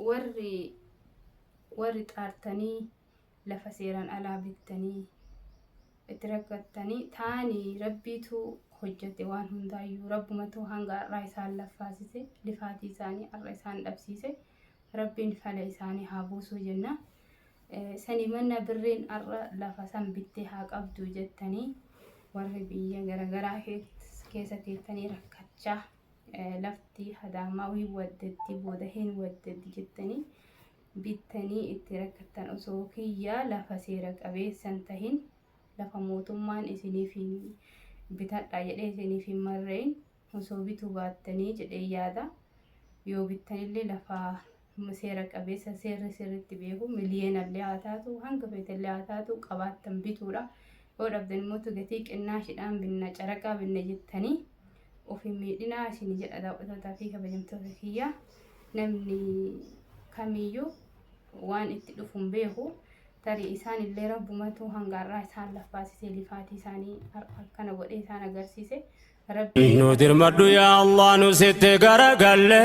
Warri warri xaartanii lafa seeraan alaa bittanii itti rakkattanii taanii rabbiitu hojjate waan hundaayyuu rabbumatu hanga har'aa isaan laffaasise lifaatii isaanii har'a isaan dhabsiise rabbiin fala isaanii haa buusuu jenna. Sanii manna birriin har'a lafa san bittee haa qabdu jettanii warri biyya garagaraa keessa teettanii rakkachaa lafti hadaamaa hin waddaddi booda hin waddaddi jettanii bittanii itti rakkattan osoo kiyyaa lafa seera qabeessan tahin lafa mootummaan isiniif hin bitadha jedhee isiniif hin marreen osoo bituu baattanii jedhee yaada. Yoo bittanillee lafa seera qabeessa seerri sirriitti beeku miliyeenallee haa taatu hanga feetellee haa taatu qabaattan bituudha. Yoo dhabdan immoo gatii qinnaashidhaan binna caraqaa binna jettanii of hin miidhinaa isin jedha daawwattootaa fi kabajamtoota kiyya. Namni kamiyyuu waan itti dhufu hin beeku. Tarii isaan illee rabbumatu hanga har'aa isaan laffaasisee lifaatii isaanii akkana godhee isaan agarsiise. Nu dirmadhu yaa Allah nu sitti garagalle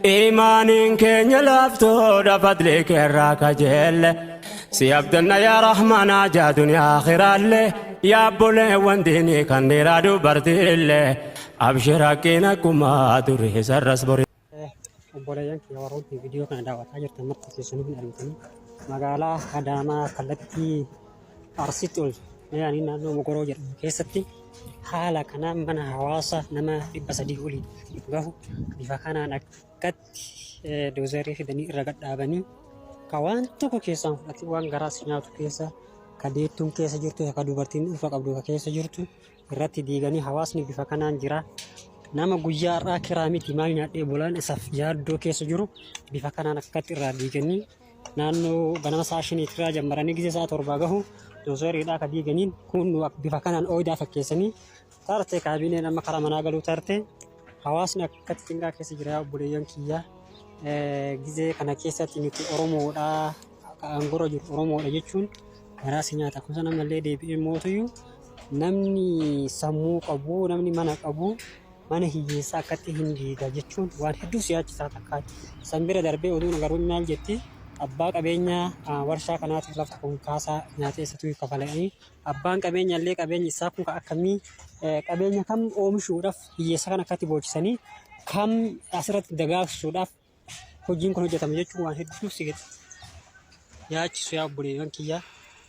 imaaniin keenya laaftoodha fadlii keerraa kajeelle si abdanna yaa rahmaana jaa duniyaa akhiraalle yaa obboleewwan diinii kan dhiiraa dubartiille abshir haqqiin akkuma durii sarras borii. Obboleeyyan kiyya warroonni viidiyoo kana daawwataa jirtan marti keessanuu hin argitanii magaalaa Adaamaa kallattii Arsiitti ol yaanii naannoo Mogoroo jedhamu keessatti haala kanaan mana hawaasa nama 300 olii gahu bifa kanaan akkatti doozarii fidanii irra gadhaabanii ka waan tokko keessaan fudhatee waan garaas nyaatu keessa ka deettuun keessa jirtu ka dubartiin ulfa qabdu ka keessa jirtu irratti diiganii hawaasni bifa kanaan jira. Nama guyyaa har'aa kiraa miti maal nyaadhee bulaan isaaf yaaddoo keessa jiru bifa kanaan akkatti irraa diiganii naannoo ganama sa'a shaniitirraa jammaranii gizee sa'a torbaa gahu doozeriidhaa ka diiganiin kun bifa kanaan ooyidaa fakkeessanii tarte kaabineen amma karaa manaa galuu tarte hawaasni akkatti cinqaa keessa jira yaa obboleeyyan kiyya gizee kana keessatti nuti Oromoodha ka aangorra jiru Oromoodha jechuun garaa si nyaata akkuma sana ammallee deebi'ee mootuyyuu namni sammuu qabu namni mana qabu mana hiyyeessaa akkatti hin diiga jechuun waan hedduu si yaachisaa takkaati. San bira darbee oduun agarru maal jetti abbaa qabeenyaa warshaa kanaatiif lafti kun kaasaa nyaatee isatu kafalanii abbaan qabeenya illee qabeenyi isaa kun akkamii qabeenya kam oomishuudhaaf hiyyeessa kana akkatti boochisanii kam asirratti dagaagsuudhaaf hojiin kun hojjetama jechuun waan hedduu si yaachisu yaa obboleewwan kiyyaa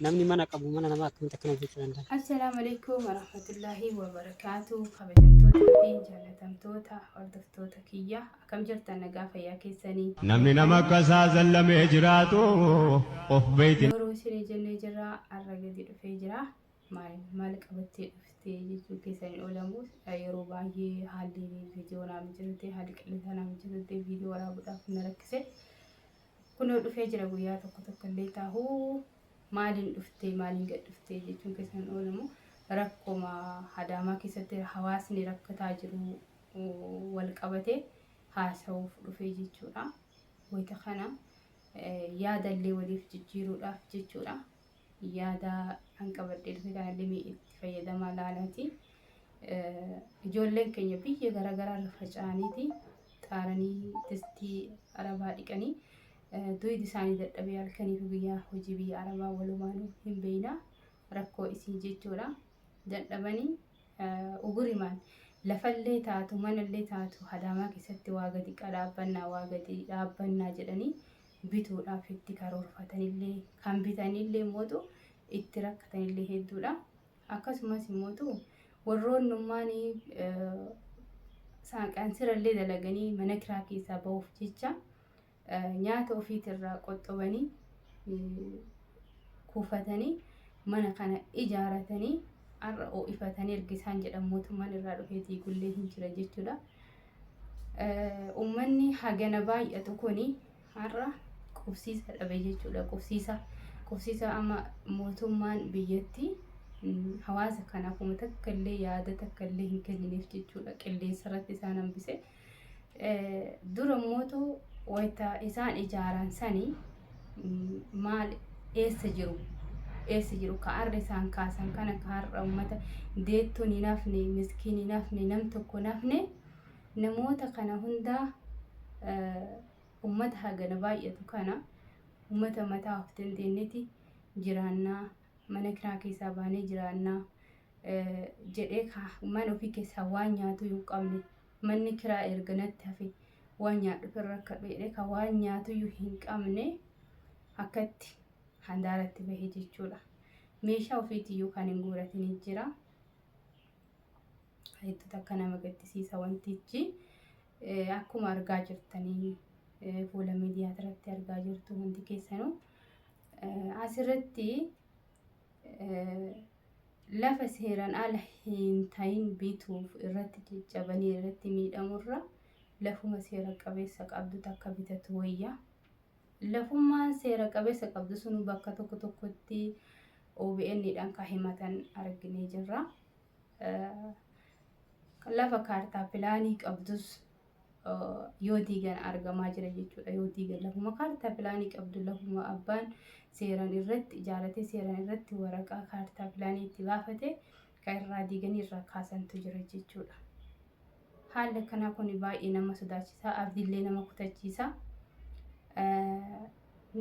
namni mana qabu mana namaa akkamitti akkana hojjechuu danda'a. Assalaamu alaikum warahmatullaahi wabarakaatu kabajamtoota fi jaalatamtoota hordoftoota kiyya akkam jirtan nagaa fayyaa keessanii. Namni nama akka isaa zallamee jiraatu of beeyti. Boruu isinii jennee jirra har'a gadi dhufee jira. Maal maal qabattee dhufte jechuu keessan hin oolamu. Yeroo baay'ee haalli viidiyoo naa mijatate haalli qilleensaa naa mijatate viidiyoo waraabuudhaaf na rakkise. Kunoo dhufee jira guyyaa tokko tokko illee tahu maaliin dhufte maaliin gad dhufte jechuun keessan hin oolamu. Rakkoma Adaamaa keessatti hawaasni rakkataa jiru wal qabate haasa'uuf dhufe jechuudha. Wayita kana yaadallee waliif jijjiiruudhaaf jechuudha. Yaada an qabadhee dhufe kanallee mee itti fayyadamaa laalaati. Ijoolleen keenya biyya garaagaraa irra faca'aniiti xaaranii distii arabaa dhiqanii duydi isaanii dadhabee halkanii fi guyyaa hojii biyya arabaa walumaanuu hin beekna rakkoo isii jechuudha. Dadhabanii ugurimaan lafallee taatu manallee taatu hadaamaa keessatti waa gadi dhaabbannaa waa gadi dhaabbannaa jedhanii bituudhaaf itti karoorfatanillee kan bitanillee mootu itti rakkatanillee hedduudha. Akkasumas immootu warroonnummaan saanqaansirallee dalaganii mana kiraa keessaa bahuuf jecha nyaata ofiitirraa qoxxobanii kuufatanii mana kana ijaaratanii har'a ho'ifatanii erga isaan jedhan mootummaan irraa dhufee diigullee hin jira jechuudha. Uummanni hagana baay'atu kuni har'a qubsiisa dhabe jechuudha. Qubsiisa qubsiisa amma mootummaan biyyattii hawaasa kanaaf uma takka illee yaada takka illee hin kennineef jechuudha. Qilleensa irratti isaan hambise. Dura mootu wayita isaan ijaaran sani maal eessa jiru eessa jiru ka har'a isaan kaasan kana ka har'a uummata deettuun hin hafne miskiin hin hafne nam tokko hin hafne namoota kana hundaa uummata. Uummata hagana baay'atu kana uummata mataa of dandeenyeeti jiraannaa, mana kiraa keessaa baanee jiraannaa jedhee mana ofii keessaa waan nyaatu hin qabne, manni kiraa erga natti hafe waan nyaadhu irra rakkadhu jedhee kan waan nyaatuyyuu hin qabne akkatti handaaratti bahe jechuudha. Meeshaa ofiitiyyuu kan hin guuratin jira. Hedduu takka nama gaddisiisa wantichi. Akkuma argaa jirtanii fuula miidiyaa irratti argaa jirtu hundi keessanuu asirratti lafa seeraan ala hin ta'in bituuf irratti caccabanii irratti miidhamurra lafuma seera qabeessa qabdu takka bitatu wayya. Lafummaan seera qabeessa qabdu sun bakka tokko tokkotti OBN dhaan kan himatan arginee jirra. Lafa kaartaa pilaanii qabdus yoo diigan argamaa jira jechuudha. Yoo diigan lafuma kaartaa pilaanii qabdu, lafuma abbaan seeraan irratti ijaaratee, seeraan irratti waraqaa kaartaa pilaanii itti baafate kan irraa diiganii irraa kaasantu jira jechuudha. Haalli akkanaa kun baay'ee nama sodaachisa, abdiillee nama kutachiisa.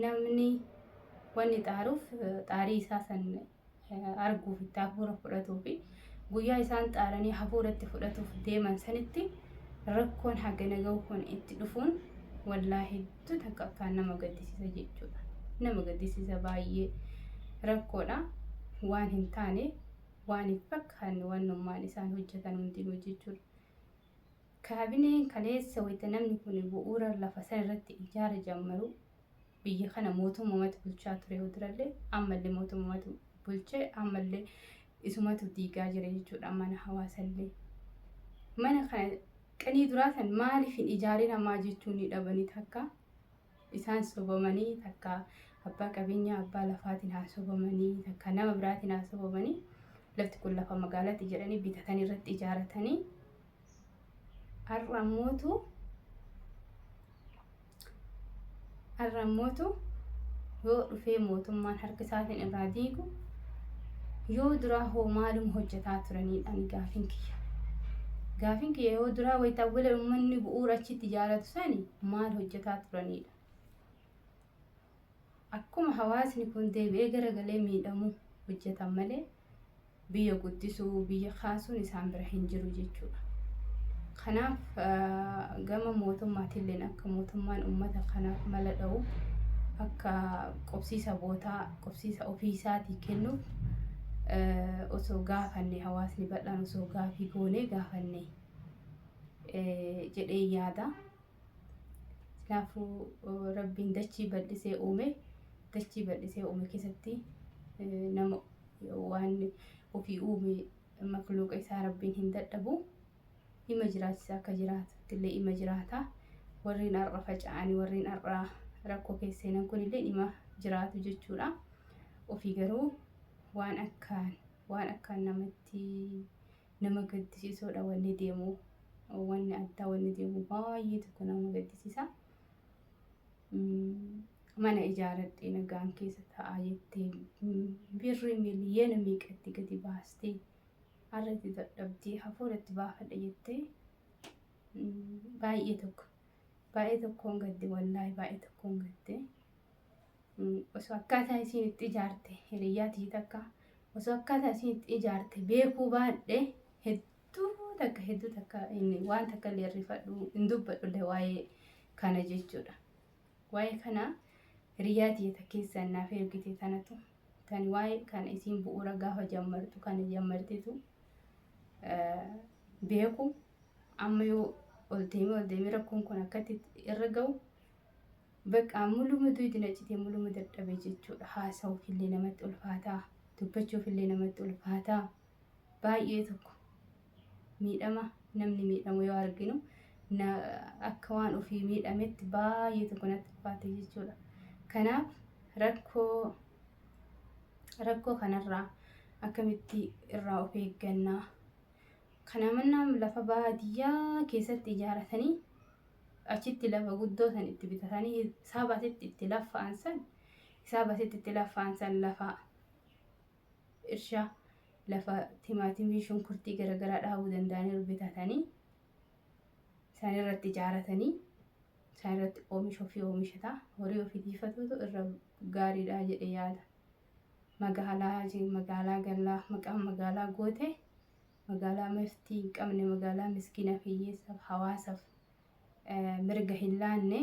Namni wanni xaaruuf xaarii isaa san arguuf itti hafuura fudhatuu fi guyyaa isaan xaaranii hafuura itti fudhatuuf deeman sanitti rakkoon hagana gahu kun itti dhufuun wallaahi hedduu takka akkaan nama gaddisiisa jechuudha. Nama gaddisiisa, baay'ee rakkoodha. Waan hin taane, waan hin fakkaanne wannummaan isaan hojjetan hundinuu jechuudha. Kaabineen kaleessa wayita namni kun bu'uura lafa san irratti ijaara jammaru biyya kana mootummamatu bulchaa ture yoo durallee, ammallee mootummamatu bulchee, ammallee isumatu diigaa jira jechuudha mana hawaasallee. Mana kana qanii duraa san maaliif hin ijaarin ammaa jechuun ni dhabanii, takka isaan sobamanii, takka abbaa qabeenyaa abbaa lafaatiin haa sobamanii, takka nama biraatiin haa sobamanii, lafti kun lafa magaalaatti jedhanii bitatanii irratti ijaaratanii, har'a ammootu yoo dhufee mootummaan harka isaatiin irraa diigu, yoo duraa hoo maaluma hojjetaa turaniidha ani gaafin kiyya. Gaafin kiyya, yoo duraa wayitaawwala uummanni bu'uura achitti ijaaratu sani maal hojjetaa turaniidha? Akkuma hawaasni kun deebi'ee garagalee miidhamu hojjetan malee biyya guddisuu, biyya kaasuun isaan bira hin jiru jechuudha. Kanaaf gama mootummaatillee akka mootummaan uummata kanaaf mala dha'u, akka qubsiisa bootaa, qubsiisa ofiisaatii kennuuf osoo gaafanne, hawaasni bal'aan osoo gaafii goonee gaafanne jedhee yaada. Kanaafuu Rabbiin dachii bal'isee uume, dachii bal'isee uume keessatti nama waan ofii uume, makluuqa isaa Rabbiin hin dadhabu. Ima jiraachisa, akka jiraatutti illee ima jiraata. Warreen har'a faca'anii, warreen har'a rakkoo keessa seenan kunillee ima jiraatu jechuudha. Ofii garuu waan akkaan namatti nama gaddisiisuudha wanni deemu, wanni addaa wanni deemu baay'ee tokko nama gaddisiisa. Mana ijaaradhee nagaan keessa taa'aa jettee birrii miliyoona meeqatti gadi baastee, har'atti dadhabdee hafuuratti baafadha jettee, baay'ee tokko baay'ee tokkoon gadde, wallaahi baay'ee tokkoon gadde. Osoo akkaataa isiin itti ijaarte, hiriyyaa tiyyi takka, osoo akkaataa isiin itti ijaarte beekuu baadhe hedduu takka hedduu takka waan takka illee rifadhu hin dubbadhu illee waa'ee kana jechuudha. Waa'ee kana hiriyyaa tiyya takka keessaan naaf ergite tanatu tan waa'ee kana isiin bu'uura gaafa jammartu kana jammartetu beeku. Amma yoo ol deemee ol deemee rakkoon kun akkatti irra ga'u, bakka muluma duudi na citee, muluma dadhabe jechuudha. Haasa'uuf illee namatti ulfaataa, dubbachuuf illee namatti ulfaataa. Baay'ee tokko miidhama, namni miidhamu yoo arginu akka waan ofii miidhametti baay'ee tokko natti ulfaate jechuudha. Kanaaf rakkoo kanarraa akkamitti irraa of eeggannaa? Kana mannaa lafa baadiyyaa keessatti ijaaratanii, achitti lafa guddoo san itti bitatanii, hisaaba asitti itti laffa'an san, hisaaba asitti itti laffa'an san, lafa irshaa, lafa timaatimii, shunkurtii garaagaraa dhaabuu danda'aniiru bitatanii isaan irratti ijaaratanii. Isaan irratti oomisha ofii oomishata. Horii ofii tiifatuutu irra gaariidha jedhe yaada. Magaalaa magaalaa gallaa maqaan magaalaa goote magaalaa maftii hin qabne, magaalaa miskiinaaf, hiyyeessaaf, hawaasaaf mirga hin laanne.